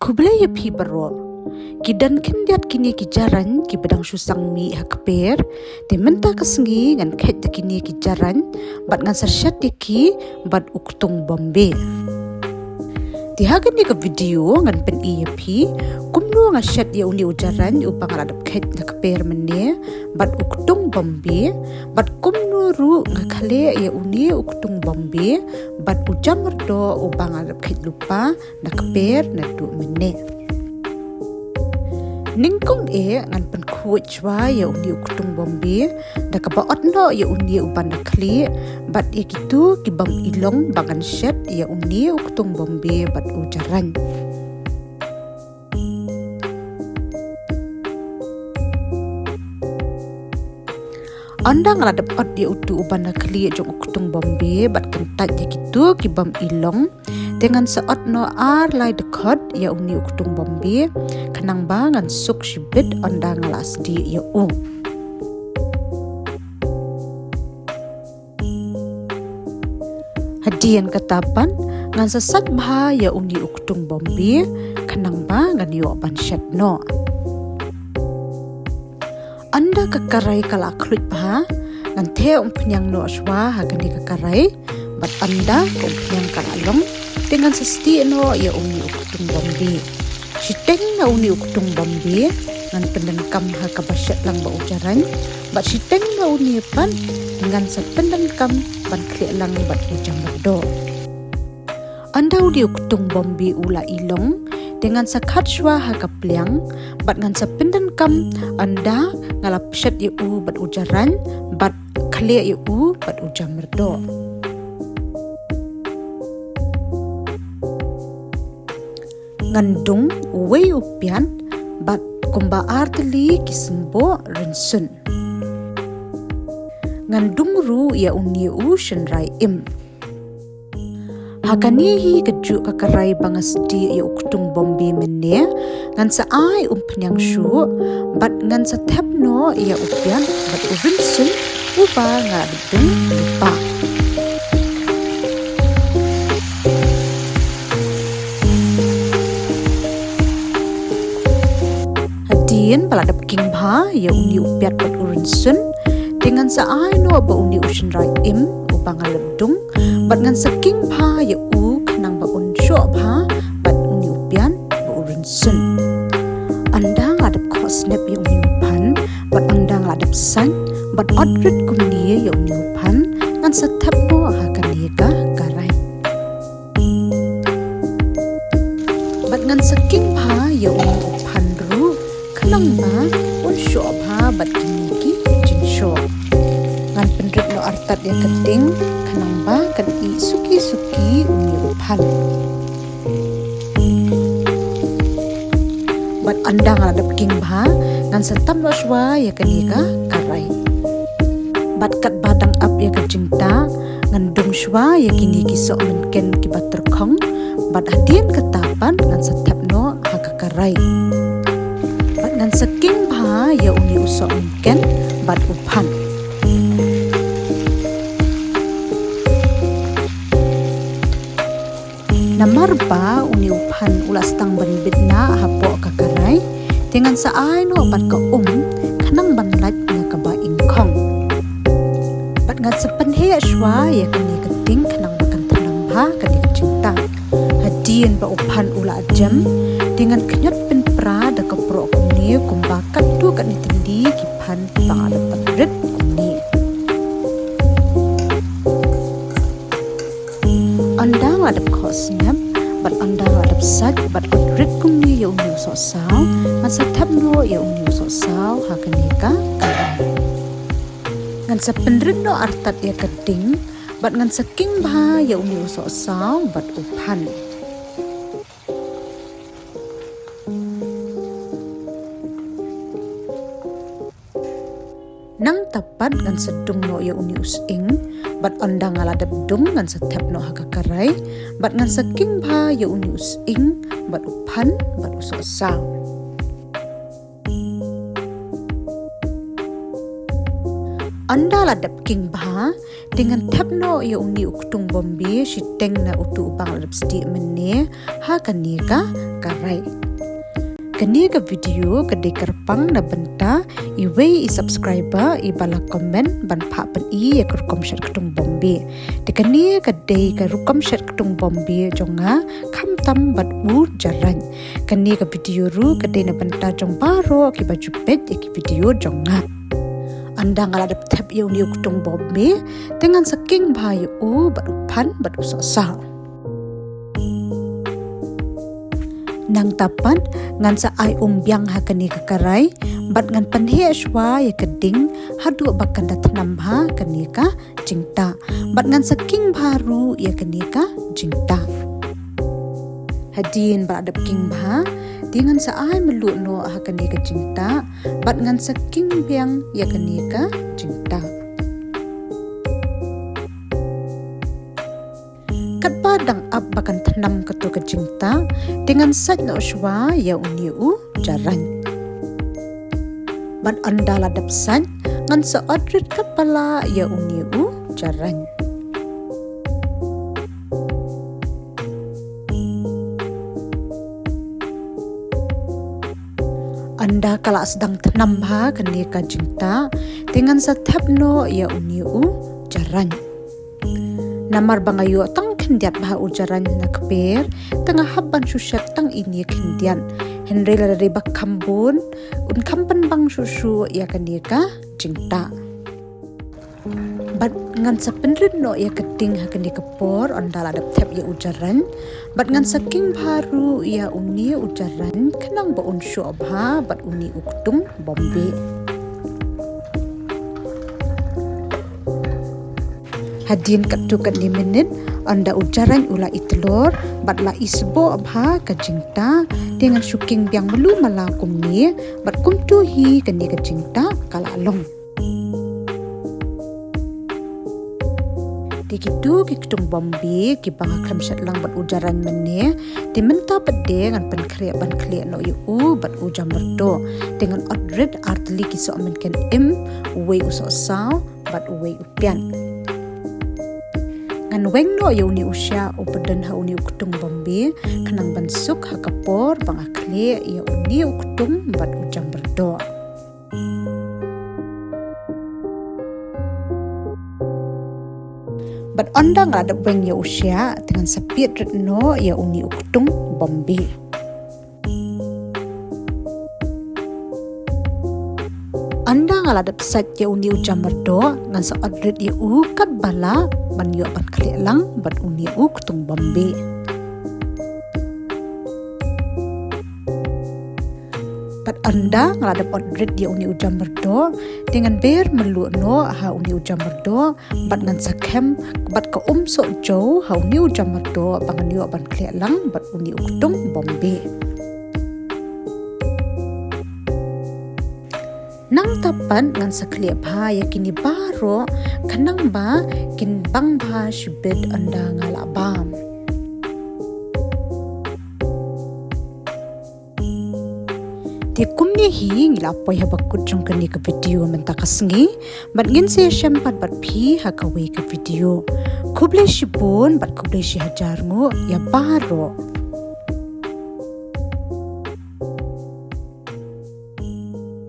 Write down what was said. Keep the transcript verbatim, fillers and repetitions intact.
Khublei ïa phi baroh. Ki don khyndiat kine ki jarain kiba dang shu sang mih ha kper. Te mynta ka sngi ngan kheit da kine ki jarain bad ngan sa shet ïa ki bad u ktung Bombay. Te ha kane ka video ngan pyni ïa phi kumno nga shet ïa une u jarain uba nga la dep kheit na kper mynne bad u ktung Bombay, bad kumno ruh nga khleh ïa une u ktung Bombay bad u jamyrdoh uba nga la dep kheit lypa na kper naduh mynne. Nyngkong eh ngan pynkhuid shuwa ïa une u ktung Bombay da kaba ot noh ïa une uban da khlieh bad ïa kito ki bym i long ba ngan shet ïa une u ktung Bombay bad u jarain. Ynda nga la dep ot ïa uto uban da khlieh jong u ktung Bombay bad kyntait ïa kito ki bym i long, te ngan sa ot noh ar lai dkhot ïa une u ktung Bombay khnang ba ngan suk shibit ynda nga la sdieh ïa u. Hadien kata pat ngan sa sait bha ïa une u ktung Bombay khnang ba ngan ïoh ban shet noh. Ynda ka karai ka la khluit bha, ngan theh umphniang noh shuwa ha kane ka karai, bad ynda ka umphniang ka la long, te ngan sa sdieh noh ïa une u ktung Bombay. Shiteng na une u ktung Bombay ngan pyndonkam ha kaba shet lang bad u jarain, bad shiteng na une pat ngan sa pyndonkam ban khleh lang bad u jamyrdoh. Ynda une u ktung Bombay u la i long, te ngan sa khat shuwa ha ka pliang bad ngan sa pyndonkam ynda nga la shet ïa u bad u jarain bad khleh ïa u bad u jamyrdoh. Ngan dung uwei u piat bad kumba ar tylli ki symboh rynsun. Ngan dung ruh ïa une u shynrai im. Ha kane hi kajuh ka karai ba nga sdieh ïa u ktung Bombay mynne, ngan sa ai umphniang shuh bad ngan sa thep noh ïa u piat bad u rynsun uba nga dung lypa. Hadien ba la dep king bha ïa une u piat bad u rynsun, te ngan sa ai noh bad une u shynrai im uba nga la dung, bad ngan sa king bha ïa u khnang ba un shoh bha bad une u piat bad u rynsun. Ynda nga la dep khoh snep ïa une u phan bad ynda nga la dep sait bad ot rit kumne ïa une u phan, ngan sa thep noh ha kane ka karai. Bad ngan sa king bha ïa une u phan ruh khnang ba un shoh bha bad kine ki jingshoh. Ngan pynrit noh artat ïa ka ding khnang ba kan ih suki suki une u phan. Bad ynda nga la dep king bha, ngan sa tap noh shuwa ïa kane ka karai. Bad katba dang ap ïa ka jingtah, ngan dung shuwa ïa kine ki sohmynken kiba tyrkhong, bad hadien kata pat ngan sa thep noh ha ka karai. Bad ngan sa king bha ïa une u sohmynken bad u phan. Namar ba une u phan u la sdang ban bit na hapoh ka karai, te ngan sa ai noh bad ka um khnang ban lait na kaba ingkhong. Bad ngan sa pynheh shuwa ïa kane ka ding khnang ba kan thnang bha kane ka jingtah. Hadien ba u phan u la jem, te ngan khñiot pynpra da ka proh kumne kumba katto katne tylli ki phan ba nga la pynrit kumne. Ynda nga la dep khoh snep bad ynda nga la dep sait bad ot rit kumne ïa une u sohsaw, ngan sa thep noh ïa une u sohsaw ha kane ka karai. Ngan sa pynrit noh artat ïa ka ding bad ngan sa king bha ïa une u sohsaw bad u phan. Nangta pat ngan sa dung noh ïa une u sying, bad ynda nga la dep dung ngan sa thep noh ha ka karai, bad ngan sa king bha ïa une u sying bad u phan bad u sohsaw. Ynda la dep king bha, te ngan thep noh ïa une u ktung Bombay shiteng na uto uba nga la dep sdieh mynne ha kane ka karai. Kane ka video ka dei kyrpang na bynta iwei i subscriber iba la comment ban phah pyni ïa ka rukom shet ktung Bombay. Te kane ka dei ka rukom shet ktung Bombay jong nga, khamtam bad u jarain. Kane ka video ruh ka dei na bynta jong baroh kiba ju peit ïa ki video jong nga. Ynda nga la dep thep ïa une u ktung Bombay, te ngan sa king bha ïa u bad u phan bad u sohsaw. Nangta pat ngan sa ai um biang ha kane ka karai, bad ngan pynheh shuwa ïa ka ding haduh ba kan da thnam bha kane ka jingtah. Bad ngan sa king bha ruh ïa kane ka jingtah. Hadien ba la dep king bha, te ngan sa ai mluh noh ha kane ka jingtah, bad ngan sa king biang ïa kane ka jingtah. Katba dang ap ba kan thnam kato ka jingtah, te ngan sait noh shuwa ïa une u jarain. Bad ynda la dep sait, ngan sa ot rit katba lah ïa une u jarain. Ynda ka la sdang thnam bha kane ka jingtah, te ngan sa thep noh ïa une u jarain. Namar ba nga ïoh tang khyndiat bha u jarain na kper, te nga hap ban shu shet tang ine khyndiat. Hynrei lada dei ba kham bun, un kham pynbang shuh shuh ïa kane ka jingtah. Bad ngan sa pynrit noh ïa ka ding ha kane ka por ynda la dep thep ïa u jarain. Bad ngan sa king bha ruh ïa une u jarain khnang ba un shoh bha bad une u ktung Bombay. Hadien katto katne minit, ynda u jarain u la i tlor bad la i sboh bha ka jingtah, te ngan shu king biang mluh mala kumne, bad kumto hi kane ka jingtah ka la long. Te kito ki ktung Bombay kiba nga khlem shet lang bad u jarain mynne, te mynta pat de ngan pynkhreh ban khleh noh ïa u bad u jamyrdoh. Te ngan ot rit ar tylli ki sohmynken im, uwei u sohsaw bad uwei u piat. Ngan weng noh ïa une u shiah uba don ha une u ktung Bombay, khnang ban suk ha ka por ba nga khleh ïa une u ktung bad u jamyrdoh. Bad ynda nga la dep weng ïa u shiah, te ngan sa piet rit noh ïa une u ktung Bombay. Ynda nga la dep sait ïa une u jamyrdoh, ngan sa ot rit ïa u katba lah ban ïoh ban khleh lang bad une u ktung Bombay. Bad ynda nga la dep ot rit ïa une u jamyrdoh, te ngan ber mluh noh ha une u jamyrdoh, bad ngan sa khem bad ka um sohjew ha une u jamyrdoh ba ngan ïoh ban khleh lang bad une u ktung Bombay. Nangta pat ngan sa khleh bha ïa kine baroh khnang ba kin bang bha shibit ynda nga la bam. Te kumne hi ngi la poi ha ba kut jong kane ka video mynta ka sngi, bad ngin sa ïashem pat bad phi ha kawei ka video. Khublei shibun bad khublei shihajar nguh ïa baroh.